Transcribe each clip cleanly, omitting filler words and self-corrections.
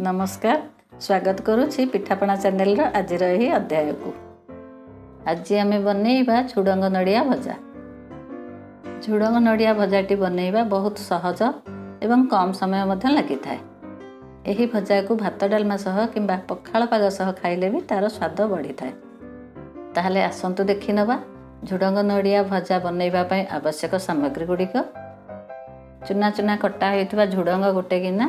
ନମସ୍କାର, ସ୍ୱାଗତ କରୁଛି ପିଠାପଣା ଚ୍ୟାନେଲର ଆଜିର ଏହି ଅଧ୍ୟାୟକୁ। ଆଜି ଆମେ ବନେଇବା ଝୁଡ଼ଙ୍ଗ ନଡ଼ିଆ ଭଜା। ଝୁଡ଼ଙ୍ଗ ନଡ଼ିଆ ଭଜାଟି ବନେଇବା ବହୁତ ସହଜ ଏବଂ କମ୍ ସମୟ ମଧ୍ୟ ଲାଗିଥାଏ। ଏହି ଭଜାକୁ ଭାତ ଡାଲମା ସହ କିମ୍ବା ପଖାଳ ପାଗ ସହ ଖାଇଲେ ବି ତା'ର ସ୍ୱାଦ ବଢ଼ିଥାଏ। ତାହେଲେ ଆସନ୍ତୁ ଦେଖିନେବା ଝୁଡ଼ଙ୍ଗ ନଡ଼ିଆ ଭଜା ବନେଇବା ପାଇଁ ଆବଶ୍ୟକ ସାମଗ୍ରୀ ଗୁଡ଼ିକ। ଚୁନା ଚୁନା କଟା ହୋଇଥିବା ଝୁଡ଼ଙ୍ଗ ଗୋଟେ ଗିନା,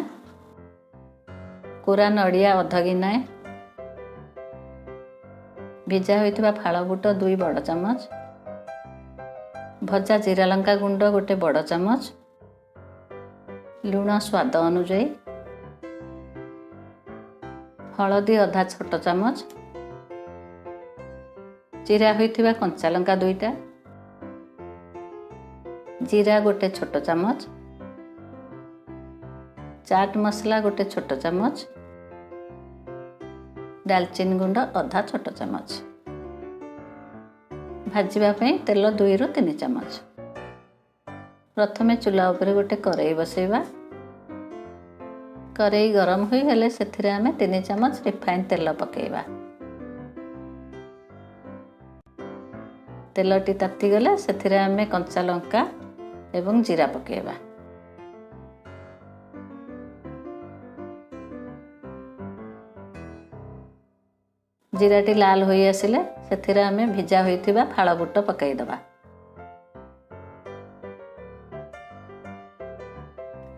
କୋରା ନଡ଼ିଆ ଅଧ ଗିନାଏ, ଭିଜା ହୋଇଥିବା ଫାଳ ବୁଟ 2 ବଡ଼ ଚାମଚ, ଭଜା ଜିରା ଲଙ୍କା ଗୁଣ୍ଡ ଗୋଟେ ବଡ଼ ଚାମଚ, ଲୁଣ ସ୍ୱାଦ ଅନୁଯାୟୀ, ହଳଦୀ ଅଧା ଛୋଟ ଚାମଚ, ଚିରା ହୋଇଥିବା କଞ୍ଚା ଲଙ୍କା 2ଟା, ଜିରା ଗୋଟେ ଛୋଟ ଚାମଚ, ଚାଟ୍ ମସଲା ଗୋଟେ ଛୋଟ ଚାମଚ, ଡାଲଚିନି ଗୁଣ୍ଡ ଅଧା ଛୋଟ ଚାମଚ। ଭାଜିବା ପାଇଁ ତେଲ 2ରୁ 3 ଚାମଚ। ପ୍ରଥମେ ଚୁଲା ଉପରେ ଗୋଟେ କରେଇ ବସେଇବା। କରେଇ ଗରମ ହୋଇଗଲେ ସେଥିରେ ଆମେ 3 ଚାମଚ ରିଫାଇନ୍ ତେଲ ପକାଇବା। ତେଲଟି ତାତିଗଲେ ସେଥିରେ ଆମେ କଞ୍ଚା ଲଙ୍କା ଏବଂ ଜିରା ପକାଇବା। ଜିରାଟି ଲାଲ ହୋଇ ଆସିଲେ ସେଥିରେ ଆମେ ଭିଜା ହୋଇଥିବା ଫାଳ ବୁଟ ପକାଇଦେବା।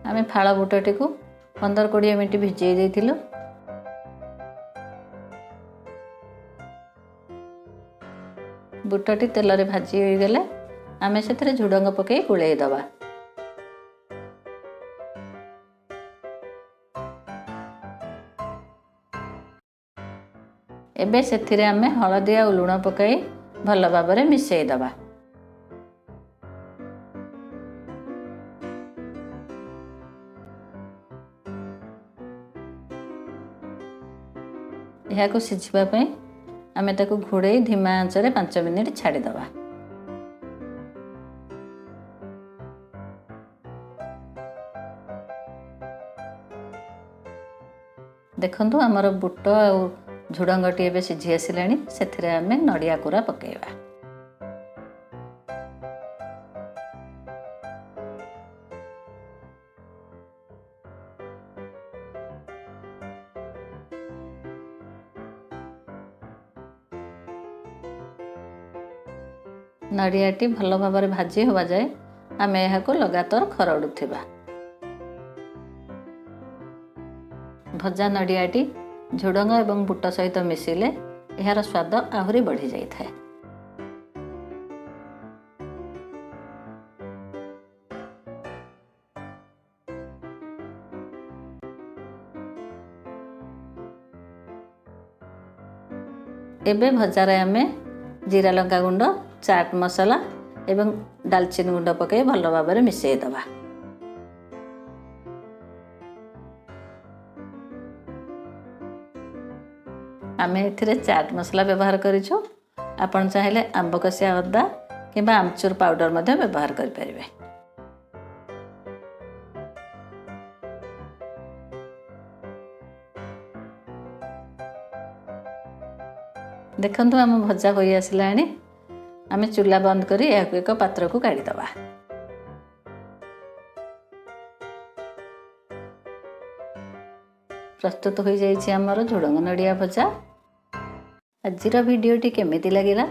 ଆମେ ଫାଳ ବୁଟଟିକୁ 15-20 ମିନିଟ୍ ଭିଜେଇ ଦେଇଥିଲୁ। ବୁଟଟି ତେଲରେ ଭାଜି ହୋଇଗଲେ ଆମେ ସେଥିରେ ଝୁଡ଼ଙ୍ଗ ପକାଇ ଗୋଳେଇ ଦେବା। ଏବେ ସେଥିରେ ଆମେ ହଳଦୀ ଆଉ ଲୁଣ ପକାଇ ଭଲ ଭାବରେ ମିଶାଇ ଦେବା। ଏହାକୁ ସିଝିବା ପାଇଁ ଆମେ ତାକୁ ଘୋଡ଼େଇ ଧିମା ଆଞ୍ଚରେ 5 ମିନିଟ୍ ଛାଡ଼ିଦେବା। ଦେଖନ୍ତୁ, ଆମର ବୁଟ ଆଉ ଝୁଡ଼ଙ୍ଗଟି ଏବେ ସିଝି ଆସିଲାଣି। ସେଥିରେ ଆମେ ନଡ଼ିଆ କୋରା ପକାଇବା। ନଡ଼ିଆଟି ଭଲ ଭାବରେ ଭାଜି ହେବା ଯାଏ ଆମେ ଏହାକୁ ଲଗାତାର ଖରଡ଼ୁଥିବା। ଭଜା ନଡ଼ିଆଟି ଝୁଡ଼ଙ୍ଗ ଏବଂ ବୁଟ ସହିତ ମିଶିଲେ ଏହାର ସ୍ୱାଦ ଆହୁରି ବଢ଼ିଯାଇଥାଏ। ଏବେ ଭଜାରେ ଆମେ ଜିରା ଲଙ୍କା ଗୁଣ୍ଡ, ଚାଟ୍ ମସଲା ଏବଂ ଡାଲଚିନି ଗୁଣ୍ଡ ପକାଇ ଭଲ ଭାବରେ ମିଶାଇ ଦେବା। ଆମେ ଏଥିରେ ଚାଟ୍ ମସଲା ବ୍ୟବହାର କରିଛୁ। ଆପଣ ଚାହିଁଲେ ଆମ୍ବ କଷିଆ ଅଦା କିମ୍ବା ଆମଚୁର ପାଉଡ଼ର ମଧ୍ୟ ବ୍ୟବହାର କରିପାରିବେ। ଦେଖନ୍ତୁ, ଆମ ଭଜା ହୋଇ ଆସିଲାଣି। ଆମେ ଚୁଲା ବନ୍ଦ କରି ଏହାକୁ ଏକ ପାତ୍ରକୁ କାଢ଼ିଦେବା। ପ୍ରସ୍ତୁତ ହୋଇଯାଇଛି ଆମର ଝୁଡ଼ଙ୍ଗ ନଡ଼ିଆ ଭଜା। ଆଜିର ଭିଡ଼ିଓଟି କେମିତି ଲାଗିଲା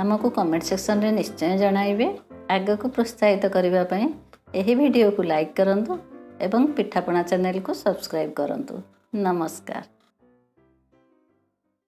ଆମକୁ କମେଣ୍ଟ ସେକ୍ସନରେ ନିଶ୍ଚୟ ଜଣାଇବେ। ଆଗକୁ ପ୍ରୋତ୍ସାହିତ କରିବା ପାଇଁ ଏହି ଭିଡ଼ିଓକୁ ଲାଇକ୍ କରନ୍ତୁ ଏବଂ ପିଠାପଣା ଚ୍ୟାନେଲକୁ ସବସ୍କ୍ରାଇବ୍ କରନ୍ତୁ। ନମସ୍କାର।